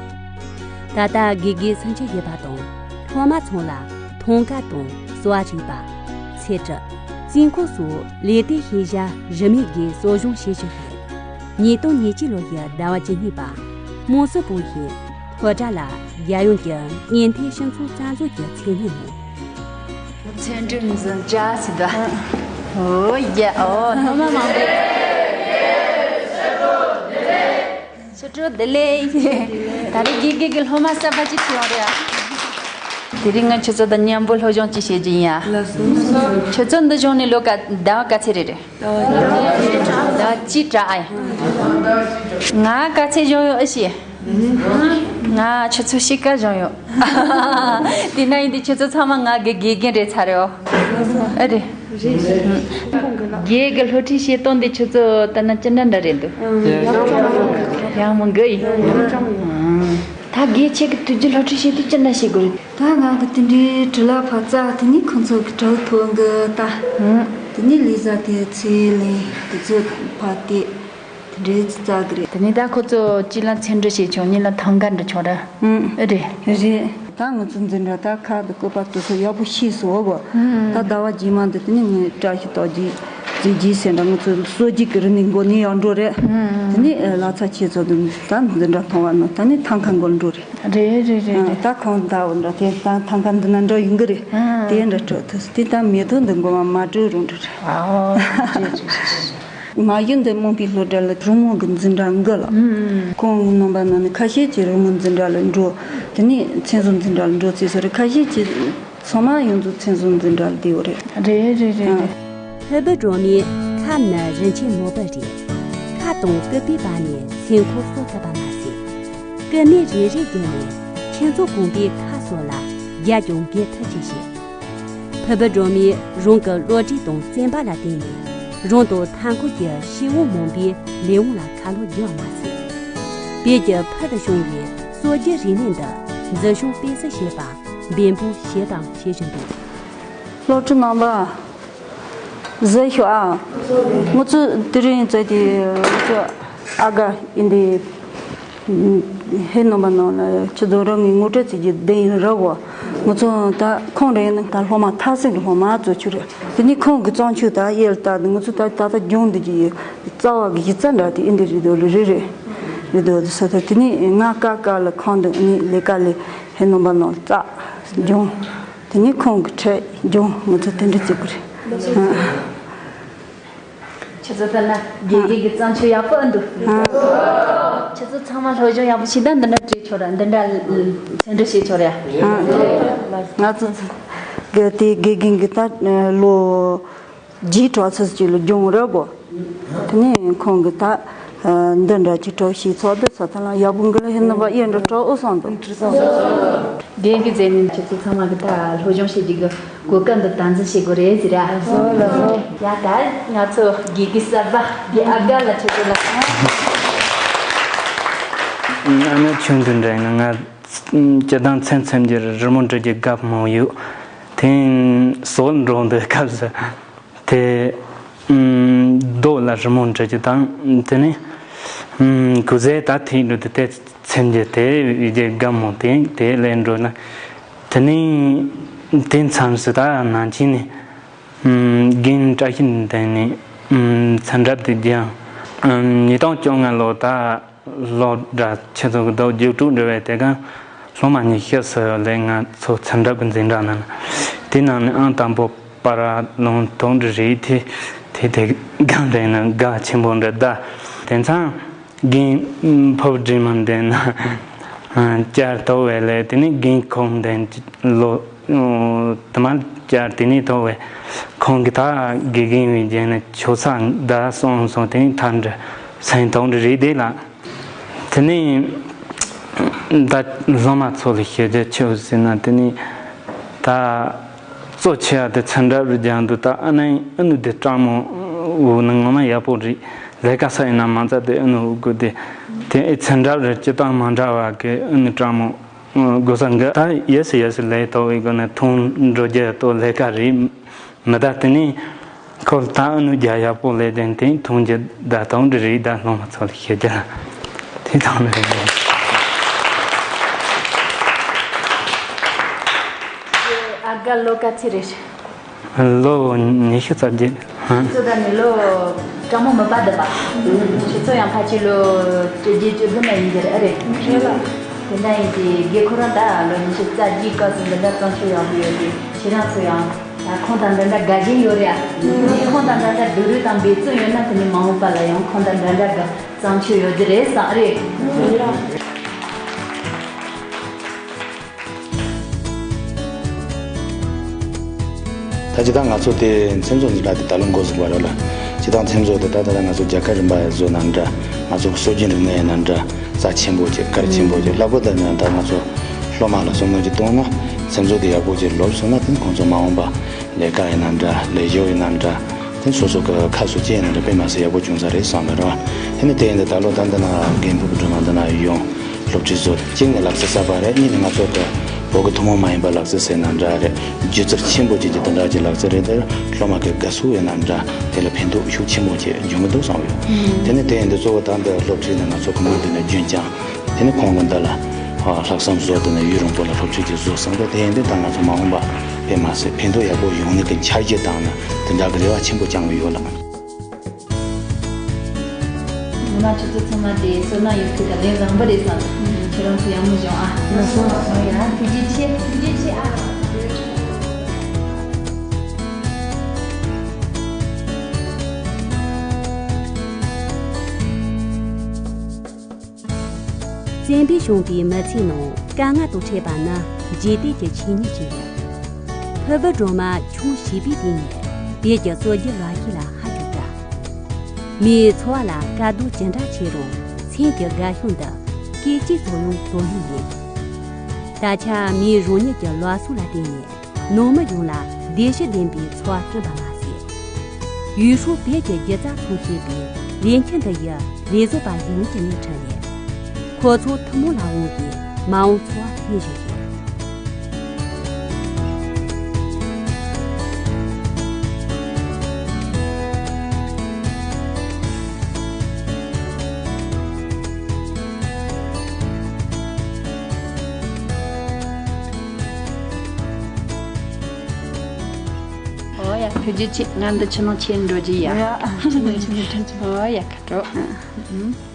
ད་ལྟ་དགེ་རྒན་སུམ་ཅུ་ཡོད་པ་དང་། སློབ་མ་ཚང་ལ་ཐང་ག་དང་གསོ་བ་རིག་པ། ཚེ་ཁྲིད། རྩིས་འཁོར་སོགས་ལས་དོན་ཤེས་བྱ་རིན་མེད་སྒོས་གསོ་སྦྱོང་བྱེད་བཞིན་ཡོད། ཉིས་སྟོང་ཉེར་གཅིག་ལོ་ཡི་ཟླ་བ་བཅུ་གཉིས་པ། དམངས་སྲིད་པུའུ་ཡིས་སློབ་གྲྭ་ལ་རྒྱལ་ཡོངས་ཀྱི་གཉེན་སྟོན་སྤྱི་ཚོགས་རྩ་འཛུགས་ཀྱི་མཚན་སྙན་གནང་། ཚན་རིག་འཛིན་གྲྭ་ཟེར་བ། ཨོ་ཡ་ཨོ། སློབ་མ་མང་པོ། ཕྱི་དྲོ་བདེ་ལེགས། ད་རེས་དགེ་རྒན་གྱི་སློབ་མ་གསར་པ་ཅིག་ཐོན་ཡོང་རེད་ཨ། དེ་རིང་ང་ཁྱོད་ཚོ་དང་མཉམ་པོ་སློབ་སྦྱོང་ཅིག་བྱེད་རྒྱུ་ཡིན་ཡ། ལགས་སོ། ཁྱོད་ཚོ་འདི་བྱུང་ནས་ལོ་ག་ཟླ་བ་ག་ཚོད་རེད་རེད། ཟླ་བ་གཅིག་གྲགས་ཨ་ཡ། ང་ག་ཚོད་བྱུང་ཡོད་ཨེ་ཤེས། ང་ཁྱོད་ཚོ་གཤིས་ཀ་བྱུང་ཡོད། དེ་ན་ཡིན་དུས་ཁྱོད་ཚོ་ཚང་མ་ང་གི་དགེ་རྒན་རེད་ཚར་རེད་ཨོ། ཨ་རེད། རྒན་གྱི་སློབ་ཁྲིད་བྱེད་སྟངས་འདི་ཁྱོད་ཚོ་ལྟ་ན་ཅི་འདྲ་འདྲ་རེད་འདུག་ཡག་མོ་གི་ཡིན། ད་རྒན་ཁྱེད་ཀྱི་དུས་རྒྱུན་སློབ་ཁྲིད་བྱེད་དུས་ཅི་འདྲ་བྱེད་དགོས་རེད། ད་ང་གི་དེ་འདྲའི་དྲི་ལ་ཕར་བཙལ། དེ་ནས་ཁོང་ཚོ་གི་དྲི་བ་ཐོ་འགོད་ལྟ། དེ་ནས་ལས་བཟའ་དེ་ཚེ་ལས་དེ་ཚོ་ཕར་བལྟས། དེ་འདྲའི་བཙལ་གི་རེད། དེ་ནས་ད་ཁོ་ཚོ་གཅིག་ལ་ཚན་རིག་བྱས་ཆོག་གཉིས་ལ་ཐང་ག་འབྲི་ཆོག་ར། ཨུམ། ཨེ་རེད། རེད། ད་ང་ཚོ་འཛིན་གྲྭ་ད་ཁ་དང་བཀོད་པ་དེ་ཚོ་ཡག་པོ་ཤེས་སོང་བ། ད་ཟླ་བ་རྗེས་མ་འདི་དེ་ནས་ངས་བཀྲ་ཤིས་རྟགས་བརྒྱད་རྫས་བརྒྱད་ཟེར་འདྲ། ང་ཚོ་སོ་བརྒྱད་ཀྱི་རིག་གནས་འགོ་ནས་ཡར་འགྲོ་རེད། དེ་ནས་ལག་ཚ་ཁྱེད་ཚོ་དང་ད་འཛིན་གྲྭ་མཐོང་བ་ནང་ད་ནས་ཐང་ག་འགོ་འགྲོ་རེད། རེད་རེད་རེད་རེད། ད་ཁོང་ཟླ་བ་འདྲ་དེ་ད་ཐང་ག་འདི་ན་འདྲ་ཡོང་གི་རེད། དེ་འདྲ་སྤྲོད་ཐུབ་དེ་ད་མེ་ཏོག་འདི་འགོ་མ་མ་སྤྲོད་རུང་འགྲོ་རེད། ཨ་རེད་རེད་རེད། མ་གཞི་འདི་མོང་པའི་སློབ་གྲྭ་ལ་རི་མོ་གི་འཛིན་གྲྭ་འགའ་ལ། ཁོང་གི་རྣམ་པ་ནང་ནས་ཁ་ཤས་ཀྱིས་རི་མོ་འཛིན་གྲྭ་ལ་འགྲོ། དེ་ནས་ཚན་ཟུར་འཛིན་གྲྭ་ལ་འགྲོ་བཅུག་སོང་རེད། ཁ་ཤས་ཀྱིས་ཚང་མ་ཡོངས་རྫོགས་ཚན་ཟུར་འཛིན་གྲྭ་ལ་བསྡད་ཡོད་རེད། རེད་རེད་རེད་རེད། ཕུར་བུ་སྒྲོལ་མའི་ཁམས་ནི་རིན་ཆེན་ནོར་བུ་རེད། ཁ་དང་སྐུད་པའི་བར་ནས་སེམས་ཁོང་གསོ་ཐུབ་པ་མ་ཟད། སྐུད་མེད་རེ་རེ་བརྒྱུད་ནས་ཁྱེད་ཚོ་གོམས་པའི་ཁ་སོགས་ལ་རྒྱབ་ཀྱང་འགེབས་ཐུབ་ཅེས་བཤད། ཕུར་བུ་སྒྲོལ་མས་རང་གི་བློ་གྲོས་དང་བརྩོན་པ་ལ་བརྟེན་ནས་རང་དང་མཐའ་འཁོར་གྱི་ཤེས་དབང་མང་པོའི་ལས་དབང་ལ་ཁ་ལོ་བསྒྱུར་བ་མ་ཟད། བོད་ཀྱི་ཕུལ་དུ་བྱུང་བའི་སྲོལ་རྒྱུན་རིག་གནས་འདི་འཛིན་སྐྱོང་སྤེལ་གསར་བྱེད་པར་འབད་འབུངས་བྱས་དང་བྱེད་བཞིན་འདུག་སློབ་ཕྲུག་རྣམ་པ། གཟིགས་ཤོག་ཨ། ང་ཚོ་དེ་རིང་བཙལ་ཏེ་ང་ཚོ་ཨ་དགའ་ཡིན་ཏེ། ཧེ་ནོ་མ་ནོ་ལ་ཆུ་རྫོང་རང་གི་ངོ་སྤྲོད་བྱེད་རྒྱུ་བདེན་ཡིན་ར་གོ། ང་ཚོ་ད་ཁོང་རེད་ན་ད་སློབ་མ་ཐ་སེང་གི་སློབ་མ་གཙོ་ཆུ་རེད། དེ་ནི་ཁོང་གི་བརྩམས་ཆོས་ད་ཡེ་ལ་ལྟ་ང་ཚོ་ད་ད་ལྟ་སྦྱོང་འདི་གི་རྩ་བ་གི་གཞི་རྩ་འདྲ་དེ་ཨིན་དེ་རེད་དོ་རེད་རེད། རེད་དོ་ས་ད་དེ་ནི་ང་ཀ་ཀ་ལ་ཁོང་འདི་ནི་ལས་ཀ་ལས་ཧེ་ནོ་མ་ནོ་རྩ་སྦྱོང་། དེ་ནི་ཁོང་གི་ཁྲལ་སྦྱོང་ང་ཚོ་དེ་འདྲ་བྱེད་དགོས་རེད། ཁྱེད་ཚོ་ལྟ་ན་དགེ་རྒན་གྱི་བརྩམས་ཆོས་ཡག་པོ་ཨེ་འདུག་ཁྱེད་ཚོ་ཚང་མ་སློབ་སྦྱོང་ཡག་པོ་བྱས་ན་འདི་འདྲ་བྲིས་ཆོག་ར། འདི་འདྲ་ཚན་སྒྲིག་བྱས་ཆོག་ར། ང་ཚོ་གི་དེ་དགེ་རྒན་གྱི་ད་ལོ་རྗེས་གྲོགས་ཚོ་ཅིག་ལ་སྦྱོང་ར་གོ། དེ་ནས་ཁོང་གི་ད་འདི་འདྲ་ཅིག་གྲོགས་ཤིག་ཚོགས་འདུ་ཚོགས་ཐ་ལ་ཡག་པོ་འགི་ལ་ཧེ་ནི་བ་ཨེ་འདྲ་གྲོགས་ཨོ་སོང་འདུག་རྒན་གྱི་མཛད་ནི་ཁྱེད་ཚོ་ཚང་མ་གི་ད་སློབ་སྦྱོང་བྱེད་རྒྱུ་གི་གོ་སྐབས་འདི་དམ་འཛིན་བྱེད་དགོས་རེད་ཟེར་ར། ཡ་ད་ང་ཚོ་དགེ་རྒན་གསར་པ་དགེ་ཨ་དགའ་ལ་ཁྱེད་ཚོ་ལ། ང་ནི་ཆུང་དུས་འདྲ་ཡིན་ན་ང་སྤྱིར་བཏང་མཚན་མཚན་གྱི་རི་མོ་འབྲི་རྒྱུ་དགའ་མོ་ཡོད། དེ་ཡིན་སོག་འགྲོ་འདི་སྐབས་སུ། དེ། ཨུམ། རྡོ་ལ་རི་མོ་འབྲི་རྒྱུ་དང་དེ་ནས། ཨུམ། གུ་ཟས་ད་ཐིག་འདྲ་དེ་དེ་འཚེམ་རྒྱུ་དེ་ཡི་རྒྱུ་དགའ་མོ་དེ་དེ་ལས་འགྲོ་ན། དེ་ནས་དེ་མཚམས་སུ་ད་ནང་ཆེན་ནས། ཨུམ། རྒན་བཀྲ་ཤིས་ལྡན་ནས། ཨུམ། ཚན་རབས་དེ་རྒྱང་ ཉིས་སྟོང་བཅོ་ལྔ་ལོ་ད་སློབ་གྲྭ་ཆེ་ཚོ་གི་ཟླ་བ་རྒྱུགས་སྤྲོད་འགྲོ་བའི་དེ་ག་སློབ་མ་ཉི་ཤུ་ཙམ་ལས་ང་ཚོ་འཚམས་འདྲི་གི་འཛིན་གྲྭ་ནང་། དེ་ནང་ནས་ཨང་དང་པོ་པར་ལོང་དོག་འདྲ་རེད། དེ་དེ་དེ་གང་རེད་ན་དགའ་ཆེན་པོ་འདྲ་ད། དེ་མཚམས་རྒན་ཕུབ་འདྲེ་མ་འདན་ན་བསྐྱར་ཐོབ་བས་ལས། དེ་ནས་རྒན་ཁོང་འདན་ལོ་དུ་མ་བསྐྱར་དེ་ནས་ཐོབ་བས། ཁོང་གི་ད་དགེ་རྒན་བའི་རྒྱན་ནས་ཆོས་ཚགས་ད་སོང་སོང་། དེ་ནས་ཐར་འདྲ་སེང་དོག་འདྲ་རེད་དེ་ལ། དེ་ནས་ད་སློབ་མ་ཚོ་ལ་ཞུ་རྒྱུ་ཆེ་བོ་ཟེར་ན། དེ་ནས་ད་གཙོ་ཆེ་བ་དེ་འཚམས་འདྲི་རུ་རྒྱག་འདུག་ད་ཨ་ནི་ཨ་ནུ་དེ་སྤྲང་མོ་འུ་ནི་ངོ་མ་ཡག་པོ་རེད། ལས་ཀ་ས་ཡིན་ན་མ་ཚད་དེ་ཨ་ནུ་འུ་དགོས་དེ། དེ་ཨེ་འཚམས་འདྲི་རུ་སྤྱི་བཏང་མ་འདྲ་བ་གི་ཨ་ནུ་སྤྲང་མོ་དགོས་ས་འགའ་ད་ཡེ་སི་ཡེ་སི་ལས་ཐོག་བའི་སྒོ་ནས་ཐོང་འགྲོ་རྒྱུ་ཏོ་ལས་ཀ་རེད། མི་ད་དེ་ནས་ཁོ་ལ་ད་ཨ་ནུ་རྒྱ་ཡག་པོ་ལས་དེ་དེ་མཐོང་རྒྱུ་ད་དོང་འདྲ་རེད། ད་སློབ་མ་ཚོ་ལ་ཤེས་རྒྱུ་ལ་དེ་དང་ནི་རེད། ཨ་དགའ་ལོ་ག་ཚོད་རེད། ལོ་ཉི་ཤུ་རྩ་བརྒྱད། ཧ། ཁྱོད་ད་ནི་ལོ་དྲང་མོ་མི་པ་འདི་པ། ཁྱེད་ཚོ་ཡང་ཕལ་ཆེར་ལོ་བཅོ་བརྒྱད་བཅོ་དགུ་ན་ཡིན་གྱི་རེད། ཨ་རེད། དེ་འདྲ་ཡིན་དེ་དགེ་ཁོ་རང་ད་ལོ་ཉི་ཤུ་རྩ་བརྒྱད་སྐབས་སུ་འདི་འདྲ་བརྩམས་ཆོས་ཡག་པོ་ཡོད་དེ། ཁྱེད་རང་ཚོ་ཡང་ད་ཁོང་དང་འདྲ་འདྲ་དགའ་གི་ཡོད་རེད་ཨ། ཁོང་དང་འདྲ་འདྲ་སྡུག་རུས་དང་འབད་བརྩོན་ཡོད་ན་དེ་ནི་མ་འོངས་པ་ལ་ཡང་ཁོང་དང་འདྲ་འདྲ་དགའ་བརྩམས་ཆོས་ཡོད་རྒྱུ་རེད་བསམ་རེད། ད་ཅི་ད་ང་ཚོ་དེ་མཚན་ཚོགས་འཛིན་གྲྭ་དེ་ད་ལོ་འགོ་ཚུགས་པ་རེད་ལ། ཅི་ད་མཚན་ཚོགས་དེ་ད་ད་ལྟ་ང་ཚོ་རྒྱལ་ཁབ་རིམ་པ་བཟོ་ན་འདྲ། ང་ཚོ་སྲོལ་རྒྱུན་རིག་གནས་ཡིན་ན་འདྲ། རྩ་ཆེན་པོ་ཅིག་གལ་ཆེན་པོ་ཅིག་ལྷག་པར་དུ་ནི་ད་ང་ཚོ་སློབ་མ་ལ་བསམ་བློ་ཅིག་གཏོང་ན། མཚན་ཚོགས་དེ་ཡག་པོ་ཅིག་ལོབས་སོང་ན་དེ་ཁོང་ཚོ་མ་འོངས་པ་ལས་ཀ་ཡིན་ན་འདྲ། ལས་ཞོར་ཡིན་ན་འདྲ། དེ་སོ་སོ་གི་ཁ་སོ་སྐྱེ་ཡིན་ན་འདྲ་དཔེ་མ་སྲིད་ཡག་པོ་བྱུང་ས་རེད་བསམ་གི་རེད། དེ་ནི་དེ་ཡིན་དུས་ད་ལོ་ད་འདི་ན་རྒན་ཕུ་བུ་སྒྲོལ་མ་འདི་ན་ཡོང་། སློབ་ཁྲིད་བཟོ། གཅིག་ནས་ལག་རྩལ་གསར་པ་རེད། གཉིས་ནས་ང་ཚོ་གི་བོད་ཀྱི་ཐུན་མོང་མ་ཡིན་པ་ལག་རྩལ་ཟེར་ན་འདྲ་རེད། སྒྱུ་རྩལ་ཆེན་པོ་ཅིག་གི་དེ་འདྲ་གྱི་ལག་རྩལ་རེད། དེར་སློབ་མ་གི་དགའ་ཚོར་ཡོད་ན་འདྲ། དེ་ལ་ཕན་ཐོགས་ཤུགས་ཆེན་པོ་ཅིག་འབྱུང་གི་འདུག་བསམ་ཡོད། དེ་ནས་དེ་ཡིན་དུས་གཙོ་བོ་ད་འདི་སློབ་ཁྲིད་ནས་ང་ཚོ་གི་མི་འདི་ནས་རྒྱུན་བསྐྱངས། དེ་ནས་ཁོང་གི་འདི་ལ་ལྷག་བསམ་བཟོ། དེ་ནས་ཡུན་རིང་པོ་ལ་སློབ་ཁྲིད་ཅིག་བཟོ་བསམ་གི། དེ་ཡིན་དུས་ད་ང་ཚོ་མ་འོངས་པ་དཔེ་མ་སྲིད་ཕན་ཐོགས་ཡག་པོ་ཡོང་ནི་གི་འཆར་གཞི་དང་ནི་དེ་འདྲ་གི་རེ་བ་ཆེན་པོ་བཅངས་གི་ཡོད་ལགས། ངོ་མ་ཁྱོད་ཚོ་ཚང་མ་དེ་བསོད་ནམས་ཡོད་ཁུལ་དང་ལས་བཟང་པོ་རེད་བསམ། ཁྱེད་རང་ཚོ་ཡག་མོ་བྱུང་ཨ། ལགས་སོ། ཡ་ཐུགས་རྗེ་ཆེ། ཐུགས་རྗེ་ཆེ་ཨ། བཙན་པོའི་གཞུང་གི་མི་ཚེའི་ནང་དཀའ་ངལ་དང་འཕྲད་པ་ནི་རྗེས་དེད་ཀྱི་ཆོས་ཉིད་ཅིག་ཡིན། ཕུར་བུ་སྒྲོལ་མ་ཆུང་བྱིས་པའི་དུས་ནས་བོད་ཀྱི་སྲོལ་རྒྱུན་ལག་ཤེས་ལ་ཧ་ཅང་དགའ། མིའི་འཚོ་བ་ལ་དཀའ་སྡུག་ཅི་འདྲ་ཆེ་རུང་སེམས་ཀྱི་དགའ་ཞེན་འདི་སྐད་ཅིག་ཙམ་ཡང་དོར་ལེ་མེད། ད་ཆ་མིའི་རང་ཉིད་ཀྱི་ལག་སོ་ལ་བརྟེན་ནས། ནང་མི་ཡོངས་ལ་བདེ་སྐྱིད་ལྡན་པའི་འཚོ་བ་བསྐྲུན་པ་མ་ཟད། ཡུས་ཧྲུའུ་བོད་ཀྱི་སྒྱུ་རྩལ་ཚོང་ཞེས་པའི་ལས་འཆར་འདི་ཡི་ལས་བཟོ་པ་ཡིན་གྱི་ནས་ཁྲིད་ནས། ཁོ་ཚོ་ཐུན་མོང་ལ་དབང་བའི་མ་འོངས་འཚོ་བ་སྐྱེལ་བཞིན་ཡོད། ཨོ་ཡ། ཐུགས་རྗེ་ཆེ། ང་འདི་ཕྱི་ནང་ཆེན་འགྲོ་རྒྱུ་ཡ། ཨོ་ཡ། ཁ་དྲོ།